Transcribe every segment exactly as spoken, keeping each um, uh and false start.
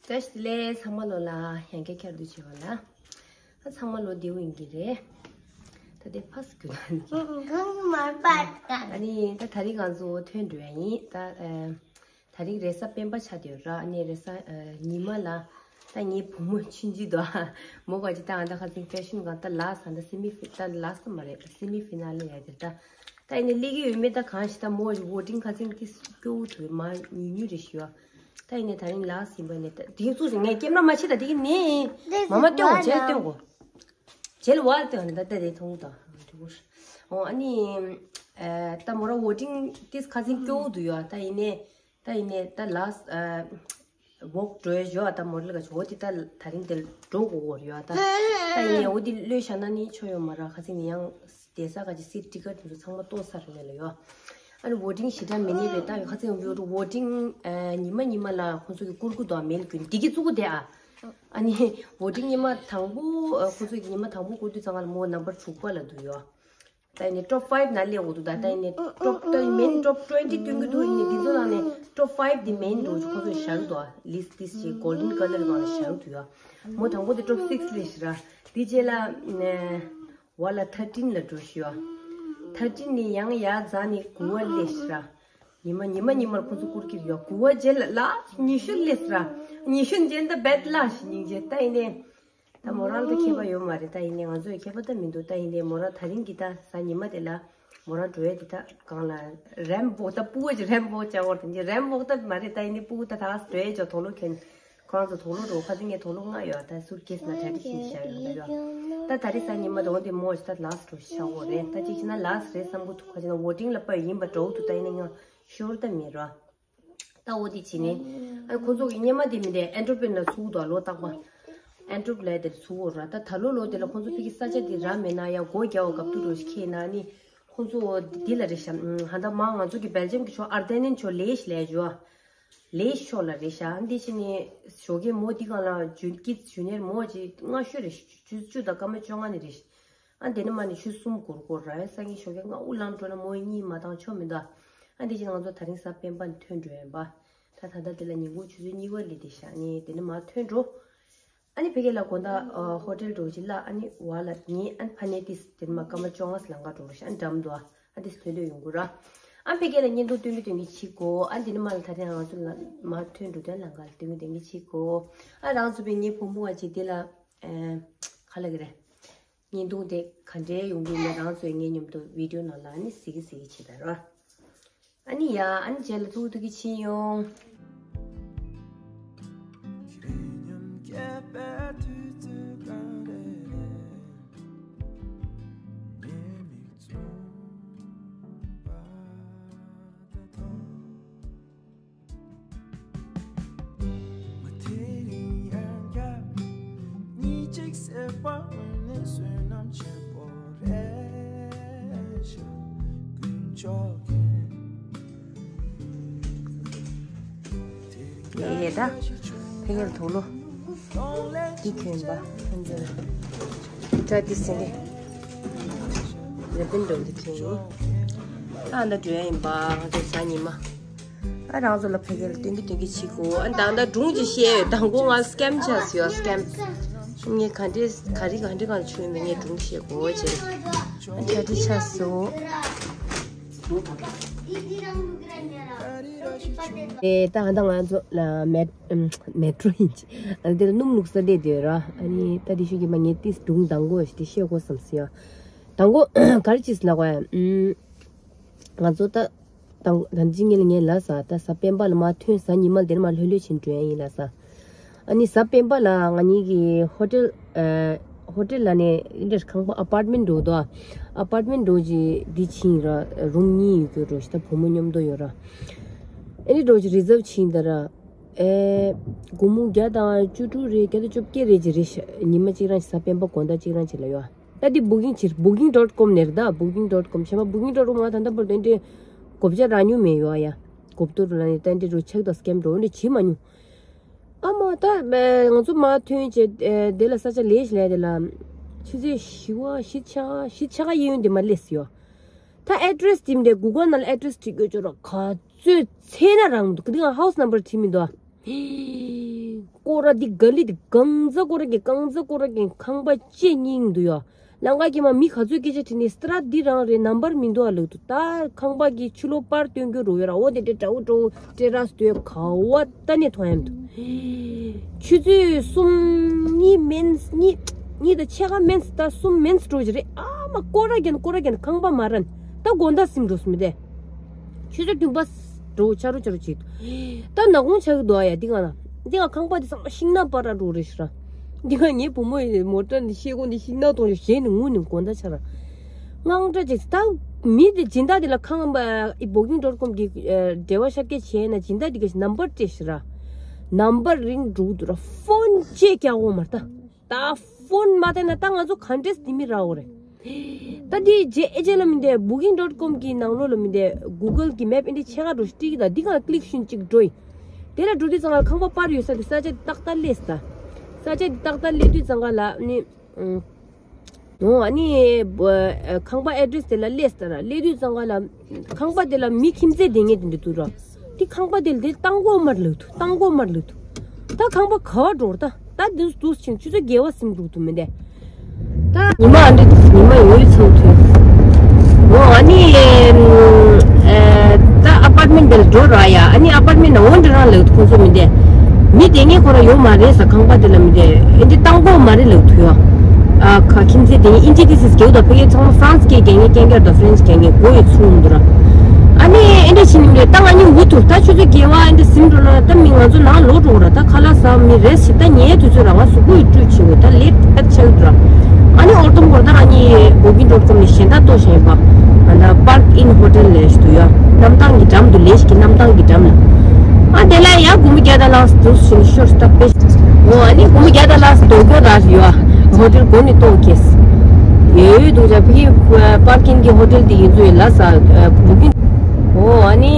བཀྲ་ཤིས་བདེ་ལེགས། ཚང་མ་ལོ་ལ་ཡང་བསྐྱར་བསྐྱར་དུ་བྱེད་པ་ལ། ཨ་ཚང་མ་ལོ་བདེ་བོ་ཡིན་གྱི་རེད། ད་དེ་ཕ་སི་ཀྱུ་ད་ནི་གང་གི་མར་པ་ད། ཨ་ནི་ད་ད་རིང་ང་ཚོ་ཐོན་འགྲོ་ཡ་ཡིན། ད་ཨ་ད་རིང་རེས་གཟའ་སྤེན་པ་ཆགས་བསྡད་ཡོད་ར། ཨ་ནི་རེས་གཟའ་ཨ་ཉི་མ་ལ་ད་ངའི་བུ་མོ་ཆུང་ཆུང་དོ། མོ་ག་ཅི་ད་ཨ་ད་ཁ་སང་ཕེ་ཤན་གང་ད་ལ་ས་ད་སེ་མི་ཕི་ད་ལ་ས་མ་རེད། སེ་མི་ཕི་ན་ལེ་ཡ་དེ་ད། ད་ཡིན་ནའི་སླེབས་ཀྱི་ཡོད་མེད་ད་གང་ཞིག་ད་མོ་ཝོ་ཊིང་ཁ་སང་དེ་སྐྱོ་བོ་འདུག་མ་ཉུང་ཉུང་རེ་ཞུ་བ། ད་ཡིན་ནའི་ད་རིང་ལ་ཟིན་པ་ནས་ད་དེ་ཚོ་ངས་ཀེམ་ར་མ་བྱེད་ད་དེ་གི་ནི་མ་མ་སྟོན་གོ་ཇེལ་སྟོན་གོ་ཇེལ་ཝལ་སྟོན་ད་ད་དེ་མཐོང་ད་འོ་ཨ་ནི་ད་མོ་ར་ཝོ་ཊིང་དེ་ཁ་སང་སྐྱོ་བོ་འདུག་ཡོད། ད་ཡིན་ནའི་ད་ཡིན་ནའི་ད་ལ་ཝོག་འགྲོ་ཡ་ཞོ་ད་མོ་ར་ལ་ག་ཆོ་དེ་ད་ད་རིང་དེ་འགྲོ་གོ་གོ་རེད་ཡོད། ད་ད་ཡིན་ནའི་འོ་དེ་ལོས་བཞག་ན་ནི་ཆོ་ཡོད་མ་ར། ཁ་སང་ནི་ཡང་། བསྡད་ས་ག་ཅིག་སིཊ་ཊི་ཀཊ་དེ་ཚོ་ཚང་མ་གཏོར་ཚར་ནས་ལ་ཡོད། ཨ་ནི་ཝོ་ཊིང་ཞེ་དྲག་མེད་ནས་རེད། ད་ཡོད་ཁ་ཚིག་ཡོང་གི་ཡོད་འགྲོ། ཝོ་ཊིང་ཨ་ཉི་མ་ཉི་མ་ལ་ཁོང་ཚོ་གི་བསྐུར་གི་འདུག་མེལ་ཀུན་འདི་གི་བཙུགས་གི་བསྡད་ཨ། ཨ་ནི་ཝོ་ཊིང་ཉི་མ་དང་པོ་ཨ་ཁོང་ཚོ་གི་ཉི་མ་དང་པོ་བསྐུར་དུས་ཙང་ང་ལ་མོ་ནམ་བར་དྲུག་པ་ལ་འདུག་ཡོད། ད་ཡིན་ནའི་ཊོབ་ཕའིབ་ནང་སླེབས་འོ་འདུག་ད་ད་ཡིན་ནའི་ཊོབ་ཊོབ་མེན་ཊོབ་ཊུ་ཝེན་ཊི་སྟོན་གི་འདུག་ཡིན་ནའི་འདི་ཚོ་ནང་ནས་ཊོབ་ཕའིབ་འདི་མེན་འགྲོ་ཁོང་ཚོ་བཞག་གི་འདུག་ལིསཊ་དེ་ཅིག་གོལ་ཌན་ཀ་ལར་སྒང་ལ་བཞག་གི་འདུག་ཡོད། མོ་དང་པོ་དེ་ཊོབ་སིགས་སླེབས་ཤག་ར། དེ་རྗེས་ལ་ཨ། བ་ལ་ཐར་ཊིན་ལ་འགྲོ་ཤི་ཡོད། ཐར་ཊིན་ནི་ཡང་ཡར་འཛེགས་ནི་དགུ་བ་སླེབས་ཤི་ར། ཉི་མ་ཉི་མ་ཉི་མར་ཁོ་ཚོ་བསྐུར་གྱི་ཡོད། དགུ་བ་རྗེས་ལ་ལ་ཉི་ཤུ་སླེབས་ཤི་ར། ཉི་ཤུ་རྗེས་ད་བེད་ལ་ཤི་སྙིང་རྗེ་ད་ཡིན་ནའི། ད་མོ་རང་ད་མཁས་པ་ཡོད་མ་རེད། ད་ཡིན་ནའི་ང་ཚོ་ཡི་མཁས་པ་ད་མི་འདུག་ད་ཡིན་ནའི་མོ་རང་ད་རིང་གི་ད་གཟའ་ཉི་མ་དེ་ལ་མོ་རང་འགྲོ་ཡ་དེ་ད་གང་ལ་རེམ་བོག་ད་སྤུ་བོ་ཅིག་རེམ་བོག་ཅག་བོར་དེ་རེམ་བོག་ད་མ་རེད། ད་ཡིན་ནའི་སྤུ་བོ་ད་ད་འགྲོ་ཡ་ཅོ་དོ་ལོ་ཁྱོད། ཁོ་རང་ཚོ་དུག་ལོག་འགྲོ་ཁ་སང་ངས་དུག་ལོག་ལྔ་ཡོད་ད་སུཊ་ཀེས་ནང་གྲ་སྒྲིག་བྱས་བཞག་ཡོད་ད་ཡོད། ད་ད་རེས་གཟའ་ཉི་མ་དོ་དེ་མོ་ཞིག་ད་ལཱསི་འགྲོ་ཤག་འོ་རེད། ད་ཅིག་བྱས་ན་ལཱསི་རེད་བསམ་གི་འདུག་ཁ་ཅིག་ན་ཝེ་ཊིང་ལ་ཕར་ཡིན་པ་འདྲ་བོ་འདུག་ད་ཡིན་ན་ཡང་ཤོར་ད་མེད་རོ། ད་འོ་དེ་བྱས་ནས་ཨ་ཁོ་ཚོ་གི་སྔོན་མ་དེ་མི་དེ་ཨན་ཊི་ཝར་པན་ལ་ཚུགས་འདུག་ལོ་རྟག་པར་ཨན་ཊི་ཝར་པན་ལ་དེར་ཚུགས་འོ་ར། ད་ད་ལོ་ལོ་དེ་ལ་ཁོ་ཚོ་ཕ་གི་ས་ཆ་དེ་རག་མེད་ན་ཡང་སྒོ་རྒྱག་འོ་སྐབས་དུ་འགྲོ་ཞིག་ཁེལ་ན་ནི་ཁོ་ཚོ་འོ་དེ་ལ་རེད་ཤག་ཧ་ད་མ་ང་ཚོ་གི་སྦེལ་ཇམ་གི་ཕྱོགས་ཨར་ཌེ་ནན་ཕྱོགས་ལེ་ཤི་ལེ་ཇོ། ལེ་ཤོ་ལ་རེད་ཤག་འདི་ཕྱི་ནས་ཞོགས་ཀས་མོ་འདི་གང་ལ་ཇུན་ཀིད་ཇུ་ནིར་མོ་ཅིག་སྔ་ཤོས་རེད། བཅུ་བཅུ་དང་སྐར་མ་བཅོ་ལྔ་ནས་རེད། ཨ་འདི་ནས་མ་ནས་ཆུ་གསུམ་འགོར་འགོར་ར་སང་ཉིན་ཞོགས་ཀས་སྔ་པོ་ལངས་འགྲོ་ན་མོ་གཉིད་མ་བཏང་ཆོག་མི་འདུག་ཨ་འདི་ཕྱི་ང་ཚོ་ད་རིང་གཟའ་སྤེན་པ་ནས་ཐོན་འགྲོ་ཡིན་པ། ད་ད་ལྟ་འདི་ལ་ཉིན་གུང་ཆུ་ཚོད་གཉིས་པ་སླེབས་བསྡད་ཤག་ནས་འདི་ནས་མ་ཐོན་འགྲོ། ཨ་ནི་ཕ་གི་ལ་དགོང་དག་ཨ་ཧོ་ཊེལ་འགྲོ་ཅིག་ལ་ཨ་ནི་བ་ལ་ཉིན་ཨ་ནི་ཕ་ནས་ཏིས་དེ་མ་སྐར་མ་བཅོ་ལྔ་ལང་ཀ་འགྲོ་རུ་ཤ་ཨ་ནི་འགྲམ་དུ་ཨ་ཨ་ཏིས་ཐོན་འདོད་ཡོང་གི་ར། ཨ་ཕ་གི་ལ་བརྙན་ཐུང་སྟོན་གི་སྟོན་གི་ཅིག་གོ་ཨ་འདི་ནི་མ་ལ་ད་ཐེངས་ང་ཚོ་ལ་མ་ཐོན་འགྲོ་དོན་ལང་ཀ་ལ་སྟོན་གི་སྟོན་གི་ཅིག་གོ་ཨ་རང་ཚོ་པའི་ངའི་བུ་མོ་བ་ཅིག་དེ་ལ་ཨ་ག་ལ་གི་རེད། བརྙན་ཐུང་དེ་ག་འདྲའི་ཡོང་གི་ཡིན་ན་རང་ཚོའི་ངའི་མཉམ་དུ་བི་ཌིའོ་ནང་ལ་ཨ་ནི་གཟིགས་གི་གཟིགས་གི་བྱེད་ད་ར། ཨ་ནི་ཡ་ཨ་ནི་རྗེས་ལ་ཐུག་ཐུག་གི་ཕྱིན་ཡོང་། ཡེ་ད། ཕ་གིར་དུག་ལོག་འདི་གྱོན་པ། ཕན་ཚུན། ད་འདི་ཟིན་ཏེ། རེ་བན་འགྲོ་འདི་གྱོན་ཡིན། ད་འདི་འགྲོ་ཡ་ཡིན་པ། ང་ཚོ་གཟའ་ཉི་མ། ཨ་རང་ཚོ་ལ་ཕ་གིར་སྟོན་གི་སྟོན་གི་བྱེད་དགོས། ཨ་ད་ད་སྒྲུང་ཅིག་བཤད་ཡོད། དང་པོ་ང་སི་ཀེམ་ཆགས་སོང་། སི་ཀེམ། ངས་ག་འདྲས་ག་རེ་ག་འདྲས་གང་ལ་བྱུང་མེད་ངས་སྒྲུང་བཤད་དགོས་བྱས། ཨ་ག་འདྲས་ཆགས་སོང་། ཨེ་ད་ད་ང་ཚོ་ལ་མེ་མེ་ཊྲོ་ཡིན་ཅི། ཨ་དེ་ལ་སྣུམ་བླུགས་ས་བསྡད་དེ་ར། ཨ་ནི་ད་དེ་ཤུགས་ཀྱིས་མ་ངས་ཏིས་སྒྲུང་དང་པོ་ཞིག་དེ་བཤད་དགོས་བསམ་སོང་ཡ། དང་པོ་ག་རེ་ཅིས་ལབ་དགོས་ཡ། ང་ཚོ་ད་དང་ད་ཅི་ངས་ལ་ངས་ལ་ས་ད་གཟའ་སྤེན་པ་ལ་མ་ཐོན་གཟའ་ཉི་མ་ལ་དེར་མ་ལྷོད་ལྷོད་ཕྱིན་འགྲོ་ཡ་ཡིན་ལ་ས། ཨ་ནི་གཟའ་སྤེན་པ་ལ་ང་གཉིས་ཀྱི་ཧོ་ཊེལ་ཨ་ཧོ་ཊེལ་ལ་ནས་འདིར་ཁང་པ་ཨ་པར་ཊི་མེན་ཊི་འགྲོ་དོ། ཨ་པར་ཊི་མེན་ཊི་འགྲོ་ཅི་འདི་ཕྱིན་ར་རུམ་གཉིས་ཡོད་རྒྱུ་འགྲོ་ཞིག་ད་བུ་མོ་མཉམ་དུ་ཡོད་ར། ཨ་ནི་འགྲོ་ཅི་རི་ཛརབ་ཕྱིན་ད་ར། ཨེ། སྒོར་མོ་བརྒྱ་དང་བཅུ་དྲུག་རེད། བརྒྱ་དང་བཅོ་བརྒྱད་རེད་ཅི་རེད་ཤག་ཉི་མ་གཅིག་རང་ཞིག་གཟའ་སྤེན་པ་དགོང་དག་གཅིག་རང་ཅིག་ལ་ཡོད། ད་འདི་བུ་ཀིང་ཅིར་བུ་ཀིང་ཌོཊ་ཀོམ་ནས་རེད་ད། བུ་ཀིང་ཌོཊ་ཀོམ་ཤ་མ་བུ་ཀིང་ཌོཊ་ཀོམ་ང་ད་ལྟ་བར་དུ་འདི་གོ་བྱ་རག་མྱོང་མེད་ཡོད་ཨ་ཡ། གོ་བསྡུར་ལ་ནི་ད་འདི་རུ་ཆེག་དང་སི་ཀེམ་འགྲོ་འདི་བྱེད་མ་མྱོང་། ཨ་མ་ད་ང་ཚོ་མ་ཐོན་བྱས་དེ་ལ་ས་ཆ་ལས་ཞིག་ལས་དེ་ལ་ཆུ་ཚོད་བཞི་བ་བཞི་ཆ་བཞི་ཆ་ག་གཡས་གཡོན་དེ་མ་སླེབས་ཡོད། ད་ཨེ་ཌི་རེ་སི་དེ་མི་འདྲ་གུ་གལ་ནང་ལ་ཨེ་ཌི་རེ་སི་བྲིས་དགོས་ཅོ་ར་ག་ཚོད་ཚེ་ན་རང་མི་འདུག་ག་དེ་ང་ཧའུ་སི་ནམ་བར་བྲིས་མི་འདུག་ཨ། སྐོར་ར་འདི་ག་ལི་འདི་གང་ཚ་སྐོར་ར་གི་གང་ཚ་སྐོར་ར་གི་ཁང་པ་ཅེ་རྙིང་འདུག་ཡ། ལམ་ཁ་གི་མ་མི་ག་ཚོད་སྐད་ཆ་དྲིས་ནས་སི་ཏྲ་འདི་རང་རེད། ནམ་བར་མི་འདུག་ཨ་ལབ་འདུག་ད་ཁང་པ་གི་ཕྱི་ལོགས་པར་སྟོན་རྒྱུ་རུ་ཡོད་ར། འོ་དེ་དེ་དྲ་བོ་དྲ་བོ་ཏེ་ར་སི་དེ་ག་བ་ད་ནས་མཐོང་ཡ་མི་འདུག་ཆུ་ཚོད་གསུམ་གཉིས་མིན་གཉིས་གཉིས་དང་ཕྱེད་ཀ་མིན་ད་གསུམ་མིན་འགྲོ་གི་རེད། ཨ་མ་སྐོར་ར་རྒྱན་སྐོར་ར་རྒྱན་ཁང་པ་མ་རན། ད་དགོང་དག་སིམ་འགྲོ་སོང་མི་དེ། ཆུ་ཚོད་བདུན་པ་འགྲོ་ཆ་རུ་ཆ་རུ་བྱེད། ད་ནག་ཁུང་ཆགས་ཀྱི་འདུག་ཨ་ཡ། འདི་ག་ན་འདི་ག་ཁང་པ་འདི་ཚང་མ་ཤིང་ནགས་པར་ར་འགྲོ་རེད་ཤི་ར། འདི་ག་ངའི་བུ་མོ་ཡི་མོ་ཊ་འདི་ཤེལ་སྒོ་འདི་ཤིང་ནགས་གཏོང་ཞིག་ཞེས་ནི་ངུ་ནི་དགོང་དག་ཆ་ར། དངངས་སྐྲག་ཅིག་ད་མི་འདི་སྦྱིན་བདག་འདི་ལ་ཁང་པ་ཨི་བུ་ཀིང་ཌོཊ་ཀོམ་གི་ཨ་འབྲེལ་བ་ཤར་སྐྱེད་བྱས་ན་སྦྱིན་བདག་འདི་ག་ནམ་བར་སྤྲད་ཤི་ར། ནམ་བར་རིང་འགྲོ་འདུག་ར། ཕོན་ཅེ་རྒྱག་འོང་མ་ད། ད་ཕོན་མ་བསྟན་ན་ད་ང་ཚོ་ག་འདྲས་འདི་མི་ར་འོ་རེད། ད་འདི་རྗེས་ཨེ་ཅེ་ལ་མི་འདས་བུ་ཀིང་ཌོཊ་ཀོམ་གི་ནང་ལོགས་ལ་མི་འདས་གུ་གལ་གི་མེབ་ཨེ་འདི་ཆེ་ག་འགྲོ་ཤི་ཏིག་ད་འདི་ག་ཀླིག་ཤུན་གཅིག་འགྲོ་ཡི། དེ་ལ་འགྲོ་དུས་ཙང་ལ་ཁང་པ་པར་ཡོད་ས་འདི་ས་ཆ་འདི་ཏག་ཏག་སླེབས་ས། ས་ཆ་འདི་ཏག་ཏག་སླེབས་དུས་ཙང་ག་ལ་ནི། འོ་ཨ་ནི། ཁང་པ་ཨེ་ཌི་རེ་སི་དེ་ལ་སླེབས་ས་ར་སླེབས་དུས་ཙང་ག་ལ། ཁང་པ་དེ་ལ་མི་ཁྱིམ་མཚེས་དེ་ངས་དེ་འདྲ་འདུག་ར། དེ་ཁང་པ་དེ་ལ་དེ་བཏང་གོ་མར་ལུག་ཐུ་བཏང་གོ་མར་ལུག་ཐུ། ད་ཁང་པ་ག་བ་འགྲོ་ར་ད་ད་དུས་དུས་ཕྱིན་ཆུ་ཚོད་བརྒྱད་པ་སིམ་འགྲོ་ཐུ་མི་འདས། ད་ཉི་མ་ཨ་འདྲ་ཉི་མ་ཡོད་ཚོད་ཐུ། འོ་ཨ་ནི། ད་ཨ་པར་མེན་དེ་ལ་འགྲོ་ར་ཡ་ཨ་ནི་ཨ་པར་མེན་ན་འོ་འདྲ་རང་ལུག་ཐུ་ཁོང་ཚོ་མི་འདས། མི་དེ་ངས་ཁོ་ར་ཡོད་མ་རེད་ས་ཁང་པ་དེ་ལ་མི་དེ་ཨེ་འདི་བཏང་གོ་མ་རེད་ལབ་ཐུ་ཡོ། ཨ་ཁ་ཁྱིམ་མཚེས་དེ་ངས་ཨིན་ཇི་དེ་སིས་སྐྱེའུ་དང་ཕ་གི་ཚང་མ་ཧྥ་རན་སི་སྐད་རྒྱག་ངས་རྐྱང་རྐྱང་དང་ཧྥ་རན་སི་རྒྱག་ངས་གོ་ཡོད་ཚུགས་འདུག་ར། ཨ་ནི་ཨེ་འདི་ཕྱི་ནིམ་རེད་ད་ང་གཉིས་འུ་ཐུག་ད་ཆུ་ཚོད་བརྒྱད་པ་ཨེ་འདི་ཟིན་འགྲོ་ན་ད་མི་ང་ཚོ་ནང་ལོག་འགྲོ་གོ་ར་ད་ཁ་ལག་ཟ་མི་རེད་ཞིག་ད་ཉལ་དུས་ཚོད་ར་ང་གཟུགས་པོ་ཡི་བཀྲུས་བྱེད་དགོས་ད་ལེ་ད་ཆགས་འདུག་ར། ཨ་ནི་ཨོར་ཏོམ་གོར་ད་ང་གཉིས་བུ་ཀིང་ཌོཊ་ཀོམ་ནས་གཞན་དག་ལྟོ་བཞིན་པ་ང་ད་པར་ཨིན་ཧོ་ཊེལ་ལས་ཞུ་དུ་ཡོད་གནམ་ཐང་གི་འགྲམ་དུ་ལས་ཞིག་གི་གནམ་ཐང་གི་འགྲམ་ལ། ཨ་དེ་ལ་ཡ་སྒོར་མོ་བརྒྱ་དང་ལགས་སུ་འདུག་ཞིང་ཤོར་སྟབས་པེ། འོ་ཨ་ནི་སྒོར་མོ་བརྒྱ་དང་ལགས་སུ་འདུག་གོ་ར་ཡོད་ཧོ་ཊེལ་སྒོ་ནས་ལྟོ་ཁེས། ཡོད་འདུག་ཅག་ཕི་པར་ཀིང་གི་ཧོ་ཊེལ་དེ་ཡིན་ཚུལ་ལ་ས་བུ་ཀིང་། འོ་ཨ་ནི།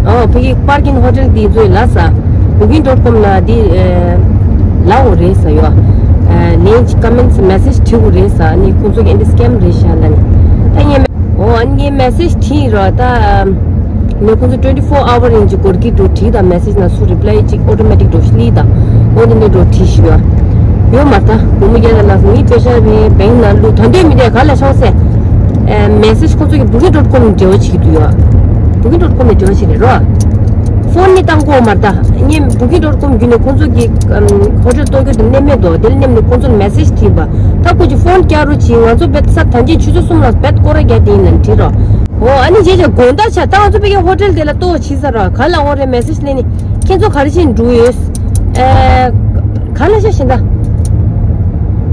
འོ་ཕི་པར་ཀིང་ཧོ་ཊེལ་དེ་ཡིན་ཚུལ་ལ་ས་བུ་ཀིང་ཌོཊ་ཀོམ་ལ་དེ་ལའོ་རེད་ས་ཡོད། ནས་ཀ་མེན་ཊི་མེ་སེ་ཇི་བྲིས་དགོས་རེད་ས་ནི་ཁོང་ཚོ་གི་ཨེ་འདི་སི་ཀེམ་རེད་ཤག་ལ་ནི། ད་ངས་འོ་ཨ་ནི་ངས་མེ་སེ་ཇི་བྲིས་རོགས་ད། ནས་ཁོང་ཚོ་ཊུ་ཝེན་ཊི་ཕོར་ཨ་ཝར་ཡིན་གྱི་སྒོར་གྱི་འགྲོ་བྲིས་དང་མེ་སེ་ཇི་ན་སུ་རི་པ་ལའི་གཅིག་ཨོ་ཊོ་མེ་ཊིག་འགྲོ་ཤི་ལི་དང་། འོ་དེ་འདྲ་འགྲོ་བྲིས་ཤི་ཡོད། ཡོད་མ་ད་སྒོར་མོ་བརྒྱ་དང་ལགས་སོ་ངའི་པེ་ཤ་བའི་བེང་ན་ལུ་ད་འདོད་མི་འདས་ག་ལ་ཤོང་སེ། མེ་སེ་ཇི་ཁོང་ཚོ་གི་བུ་ཀིང་ཌོཊ་ཀོམ་འབྲེལ་བ་བྱེད་ཀྱི་འདུག་ཡོད། བུ་ཀིང་ཌོཊ་ཀོམ་ནས་འབྲེལ་བ་བྱེད་རེད་རོ། ཕོན་ནི་བཏང་གོ་མ་ད་ངས་བུ་ཀིང་ཌོཊ་ཀོམ་བརྒྱུད་ནས་ཁོང་ཚོ་གི་ཧོ་ཊེལ་གཏོར་རྒྱུ་དེ་སླེབས་མེད་དོ་དེ་ལ་སླེབས་ནས་ཁོང་ཚོ་ལ་མེ་སེ་ཇི་བྲིས་པ་ད་ཁོ་ཅི་ཕོན་བསྐྱར་རོ་ཅི་ང་ཚོ་བེད་ས་ད་འཇིག་ཆུ་ཚོད་གསུམ་ལ་བེད་སྐོར་ར་རྒྱག་དེ་ཡིན་ན་འགྲིག་རོ། འོ་ཨ་ནི་རྗེས་ཀྱི་དགོང་དག་ཆ་ད་ང་ཚོ་ཕ་གི་ཧོ་ཊེལ་དེ་ལ་ལྟོ་བྱེད་ས་ར་ག་ལ་འོ་རེད་མེ་སེ་ཇི་སླེབས་ནི་ཁྱེད་ཚོ་ག་རེ་བྱེད་འགྲོ་ཡོད། ཨེ། ག་ལ་ཤ་ཞིན་ད།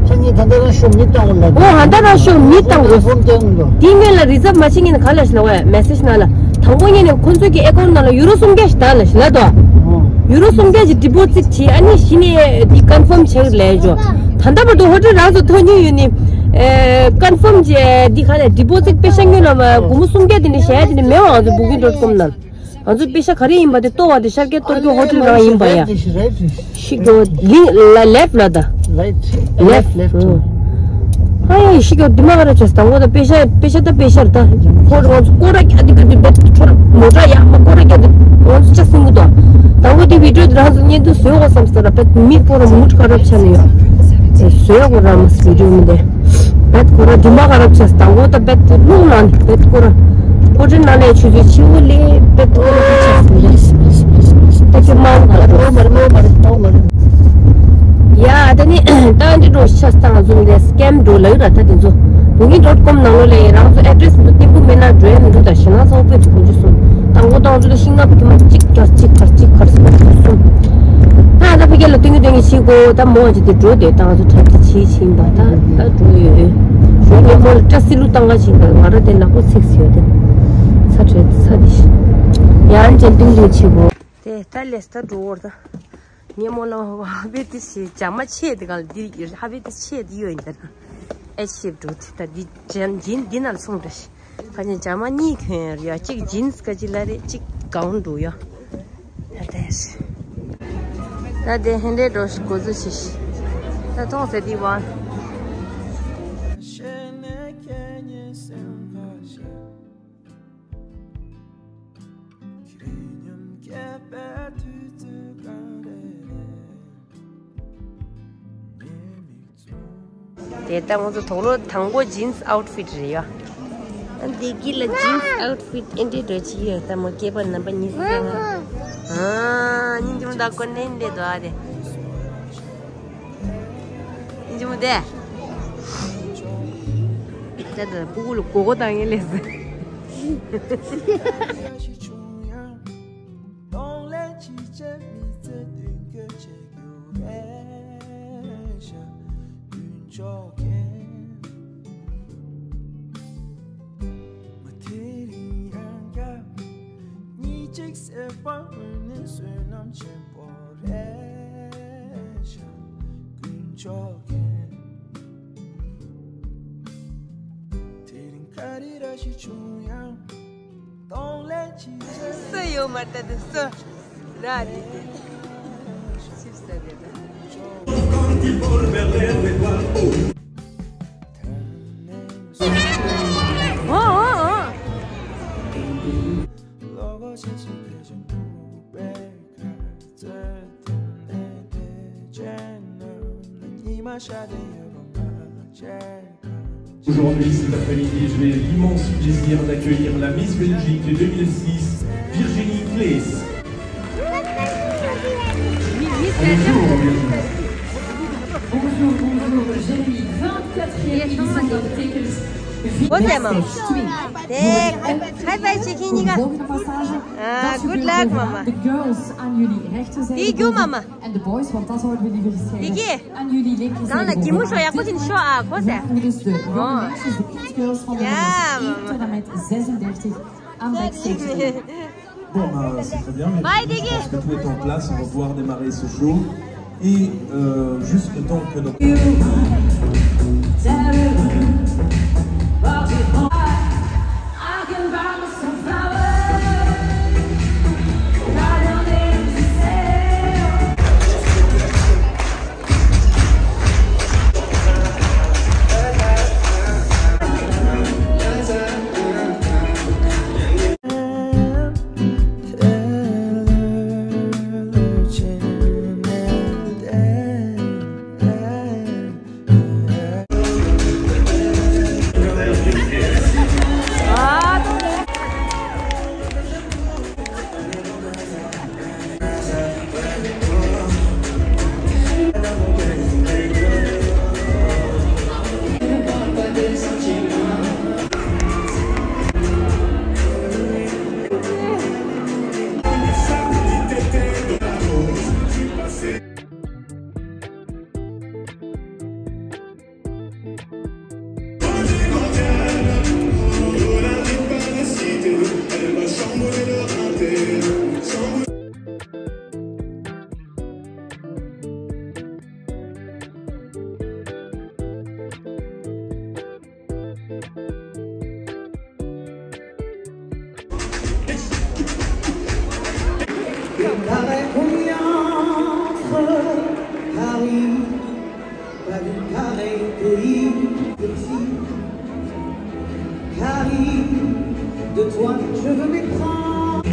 ཁྱེད་གཉིས་ད་ལྟ་རང་ཤོག་མི་བཏང་འོ་ལ། འོ་ཧ་ད་རང་ཤོག་མི་བཏང་འོ། ཧོམ་བཏང་འདུག་དེ་ངས་ལ་རི་ཛབ་མ་བྱེད་ངས་ནི་ག་ལ་ཤི་ལ་བས་མེ་སེ་ཇི་ན་ལ་དང་པོ་ངས་ནི་ཁོང་ཚོའི་གི་ཨེ་ཀོན་ནང་ལ་ཡུ་རོ་སུམ་བརྒྱ་ཞིག་ད་ལ་ཤི་ལ་དོ། ཡུ་རོ་སུམ་བརྒྱ་ཞིག་ཌི་པོ་ཛིཊ་བྱེད་ཨ་ནི་གཞི་ནས་དེ་ཀོན་ཕོམ་བྱེད་ལས་འཇོ། ད་ལྟ་བར་དུ་ཧོ་ཊེལ་རང་ཚོ་ཐོན་ཉུལ་ཡོད་ནི། ཀོན་ཕོམ་བྱེད་འདི་ག་ལས་ཌི་པོ་ཛིཊ་པེ་ཤ་ཉོས་ལ་མ་སྒོར་མོ་སུམ་བརྒྱ་དེ་འདྲ་བྱས་དེ་འདྲ་མེད་བ་ང་ཚོ་བུ་ཀིང་ཌོཊ་ཀོམ་ནང་། ང་ཚོ་པེ་ཤ་ག་རེ་ཡིན་པ་དེ་ལྟོ་བ་དེ་ཤར་སྐྱེད་གཏོར་རྒྱུ་ཧོ་ཊེལ་རང་ཡིན་པ་ཡ། ཤི་གོ་ལི་ལ་ལེབ་ལ་ད། ལེབ་ལེབ་ལེབ། ཨ་ཡ་ཤི་གོ་དི་མ་ག་ར་ཆོས་དང་པོ་ད་པེ་ཤ་པེ་ཤ་ད་པེ་ཤ་ད། ཁོ་རང་ཚོ་ཀོ་ར་ཀྱ་དི་ཀ་དི་བེད་ཁྲོ་མོ་ཏྲ་ཡ་མ་ཀོ་ར་ཀྱ་དི་ང་ཚོ་ཅ་སིང་གུ་ད། དང་པོ་དེ་བི་ཌིའོ་དེ་རང་ཚོ་བརྙན་ཐུང་བཟོས་གོ་བསམ་སྟེ་ར་བེད་མི་ཁོ་ར་མུ་ཁ་རབ་ཆ་ནི་ཡ། བཟོས་གོ་ར་མ་བི་ཌིའོ་མི་དེ། བེད་ཁོ་ར་དི་མ་ག་རབ་ཆ་དང་པོ་ད་བེད་དེ་རླུང་ལངས་བེད་ཁོ་ར། ཀོ་ཊི་ནང་ལས་ཆུ་ཚོད་ཆུ་བོ་ལས་བེད་ཁོ་ར་ཆ་སི་ད་ཁྱེད་མང་ག་ར་ཏོ་མ་རེད་ཏོ་མ་རེད་ཏོ་མ་རེད། ཡ་ད་ནི་ད་འདི་འགྲོ་ཆ་སི་ད་ང་ཚོ་འདི་སི་ཀེམ་འགྲོ་ལག་ར་ད་དེ་ཚོ་བུ་ཀིང་ཌོཊ་ཀོམ་ནང་ལོ་ལས་རང་ཚོ་ཨེ་ཌི་རེ་སི་འདུག་ཏིང་པུ་མེད་ན་འགྲོ་ཡ་མི་འདུག་ད་ཞེ་ན་ཚ་བོ་བེད་ཚོ་གོ་རྒྱུ་སོང་དང་པོ་ད་ང་ཚོ་ད་ཤིང་ནགས་དེ་མ་གཅིག་གར་གཅིག་གར་གཅིག་གར་སོང་ད་ད་ཕ་གི་ལ་ཏིང་གི་ཏིང་གི་ཆི་གོ་ད་མོ་ཅི་དེ་འགྲོ་དེ་ད་ང་ཚོ་གྲ་སྒྲིག་བྱེད་བཞིན་པ་ད་ད་འགྲོ་ཡོད། ཞོགས་ཀས་མོ་ལ་སྐྲ་སི་ལུ་བཏང་ག་བཞིན་པ་ང་ར་དེ་ནག་པོ་ཚིག་ཟེར་ཡོད་དེ། ཚ་དྲོད་ཚ་དེ་ཤི། ཡང་ཅན་ཏིང་ཏིང་ཆི་གོ། དེ་ད་ལས་ད་འགྲོ་བར་ད། ངས་མོ་ལ་ཧ་བེ་ཏི་སི་ཇ་མ་ཆེ་དེ་ག་ལ་འདི་ཧ་བེ་ཏི་ཆེ་དེ་ཡོད་ཡིན་ད་ན། ཨེ་ཤེབ་འགྲོ་དེ་ད་འདི་ཇན་ཇིན་འདི་ན་ལ་སོང་འདྲ་ཤི། ཁ་ཅན་ཇ་མ་གཉིས་གྱོན་ཡ་གཅིག་ཇིན་སི་ཀ་ཅི་ལ་རེད་གཅིག་གའུན་འགྲོ་ཡ། ད་དེ་ད་དེ་ཧན་རེ་འགྲོ་ཤི་གོ་ཚོད་ཤི་ཤི། ད་ཐོང་ཟེར་དེ་བ། དེ་ལྟ་ང་ཚོ་དོག་ལོ་དང་པོ་ཇིན་སི་ཨའུཊ་ཕིཊ་རེད་ཡ། ཨ་འདི་གི་ལ་ཇིན་སི་ཨའུཊ་ཕིཊ་ཨེ་འདྲ་འདྲ་ཅིག་ཡོད་ད་མོ་སྐྱེས་པ་རྣམ་པ་གཉིས་སུ་ད་ང་། ཨ་སྙིང་རྗེ་མོ་ད་ཀོ་ནན་འདྲ་འདུག་ཨ་དེ། སྙིང་རྗེ་མོ་དེ། ད་ད་སྤུ་གུ་ལ་མགོ་སྐོར་བཏང་ངེས་ལས་ཟེར། གདོང་ལེན་བྱེད་ཆེད་མི་ཚེ་མདུན་སྐྱོད་བྱེད་རྒྱུ་རེད་ཤག་རྒྱུན་འཇོག་མཁན། མ་དེ་རིང་ཡང་བསྐྱར་གཉིད་ཅིག་སད་པ་འོ་ནས་བསོད་ནམས་ཆེན་པོ་རེད་ཤག་རྒྱུན་འཇོག་མཁན། དེ་རིང་ག་རེ་ར་ཞིག་བྱུང་ཡང་། སུ་ཡོད་མ་རེད་ད་དེ་སུ་ར་རེད་དེ། ཆིབས་ཟེར་རེད་ད། ཨོ་ཨོ་ཨོ། Aujourd'hui, cet après-midi, j'ai l'immense plaisir d'accueillir la Miss Belgique deux mille six, Virginie Clees. Bonjour, bonjour, Jérémy, vingt-quatrième édition d'Intekel. Bonjour, maman. Hey, bye bye, Chicken. Pour votre passage, ah, good luck, maman. The girls, aan jullie rechterzijde. Thank you, maman. En de boys, want dat horen we liever geschreven. Aan jullie linkerzijde. Dan de Timo zo ja goed in show a goed hè. Voor dus de jonge meisjes, de Clees Girls van de nummers één tot en met zesendertig aan backstage. Bon, bah, c'est très bien, mais je pense que tout est en place, on va pouvoir démarrer ce show. Et euh, juste le temps que nos... Une carré pour y entre Paris, pas d'une carré pays, petit. Paris, de toi, je veux mes prendre.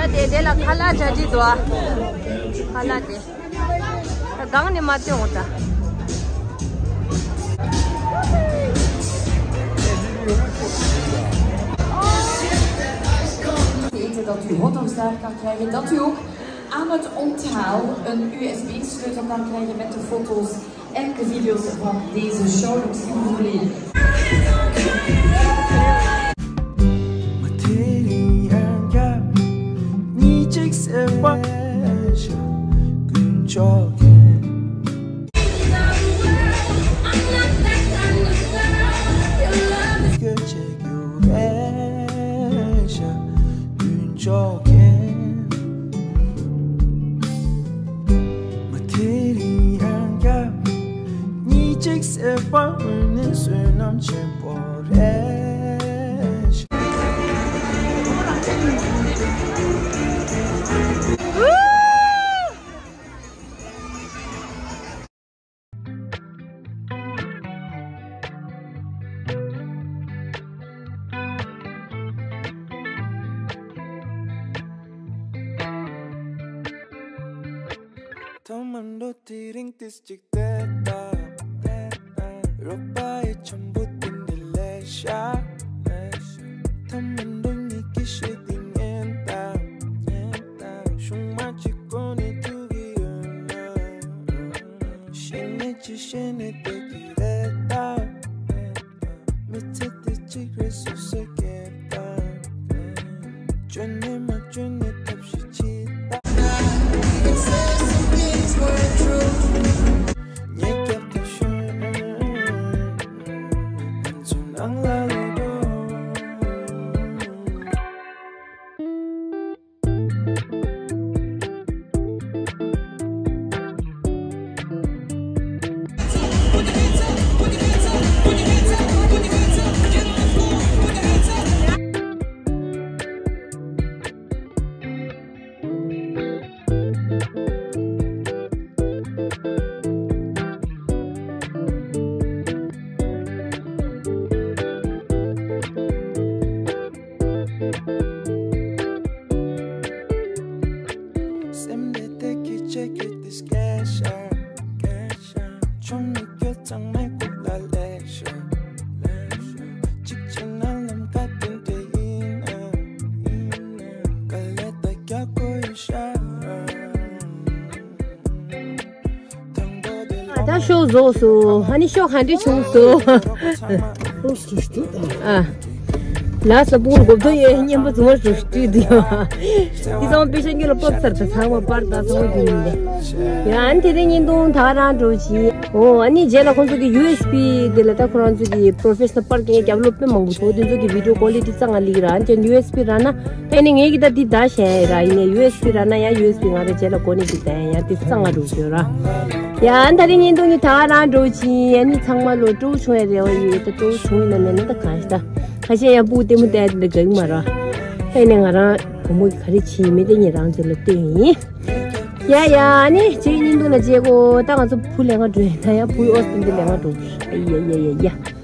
ད་དེ་དེ་ལ་ཁ་ལག་བྱ་རྒྱུ་འདུག་ཨ། ཁ་ལག་དེ། ད་སྒང་ནས་མ་སྟོན་འོང་ད། Te weten dat u hotdogs daar kan krijgen, dat u ook aan het onthaal een U S B-sleutel kan krijgen met de foto's en de video's van deze show. Donc, si vous voulez. ཐོག་མ་འགྲོ་དེ་རིང་ཏིས་ཅིག་བལྟས་དང་། རོགས་པ་ཡི་འཆམ་པོ་དེ་འདྲ་ལས་ཤ། ཐོག་མ་འགྲོ་ཉིད་ཀྱི་ཤེས་དེ་ངན་དང་། ཤུང་མ་གཅིག་གོ་ནས་ཐུག་གི་ཡོད་ན། ཤེས་ནས་ཅི་ཤེས་ནས་བལྟས་ཀྱི་རེད་ད། མི་ཚེ་འདི་གཅིག་རེད་སོ་སོས་སྐྱེལ་དང་། བཅོས་ནས་མ་བཅོས་ནས་ཐབས་ཤེས་བྱེད་དང་། ཉེས་རྒྱབ་ཏུ་ཤོར། ང་ཚོ་ནང་ལ་ལོག་འགྲོ། སེམས་བདེ་བདེ་སྐད་ཆ་སྐད་དེ་སྐད་ཤར། ཆུང་མི་སྐྱོ་ཚང་མའི་ཁུག་ལ་ལེགས་ཤོག་གཅིག་བྱས་ན་ལམ་ཁ་དེ་འདྲ་ཡིན་ན། དཀའ་ལས་ད་རྒྱག་དགོས་ཡོད་ཤག་ད་ཤོག་རྫོགས་སོང་། ཨ་ནི་ཤོག་ག་འདྲ་བྱུང་སོང་། ཨ། ལགས་སོ། སྤུ་གུར་གོ་ཐོས་ཡོད། སྙན་པོ་རྫུན་མ་རུ་བྲིས་འདུག་དེ་ཚང་མ་པེ་ཤ་ཉོ་ལ་ཕབ་ཚར། ད་ཚང་མ་པར་ད་ཚང་མ་རྒྱུན་ཡིན་པས། ཡ། ཨ་ནི་དེ་རིང་བརྙན་ཐུང་ད་ག་རང་འགྲོ་བྱིས། ཨོ། ཨ་ནི་རྗེས་ལ་ཁོང་ཚོ་གི་ཡུ་ཨེས་པི་དེ་ལ་ད་ཁོ་རང་ཚོ་གི་པོ་རོ་ཕེ་ཤ་ནལ་པར་སྐྱེལ་མཁན་རྒྱབ་ལོགས་དཔེ་མང་པོ་འདུག་དེ་ཚོ་གི་བི་ཌིའོ་ཀོ་ལི་ཊི་རྩ་ང་ལིག་ར། ཨ་ནི་ཡུ་ཨེས་པི་རག་ན། ཨ་ནི་ངས་ཀྱི་ད་འདི་ད་བཤད་ཡ་ར། ཡིན་ནའི་ཡུ་ཨེས་པི་རག་ན་ཡང་ཡུ་ཨེས་པི་ང་ར་རྗེས་ལ་གོ་ནས་འདི་ད་ཡ་ཡ་འདི་རྩ་ང་རུ་ཡོད་ར། ཡ། ཨ་ནི་དེ་རིང་བརྙན་ཐུང་ནི་ད་ག་རང་འགྲོ་བྱིས། ཨ་ནི་ཚང་མ་ལོ་སྤྲོ་བོ་བྱུང་ཡ་རེ་བ་ཡོད། ད་སྤྲོ་བོ་བྱུང་ཡིན་ན་མེད་ན་ད་གང་ཞིག་ད་ཁ་ཤས་ཡང་སྤུ་གུ་ལྟད་མོ་བལྟས་འདི་དགའ་གི་མ་ར། ཨ་ནི་ང་རང་བུ་མོ་གི་ག་རེ་བྱེད་ཡིན་མིན་དེ་ངེད་རང་ཚོ་ལ་སྟོན་ཡིན། ཡ་ཡ། ཨ་ནི་རྗེས་བརྙན་ཐུང་ལ་མཇལ་གོ་ད་ང་ཚོ་བུ་ལེན་ག་འགྲོ་ཡིན་ན་ཡ། བུ་ཨོ་སི་ཏིན་དེ་ལེན་ག་འགྲོ། ཡ་ཡ་ཡ་ཡ།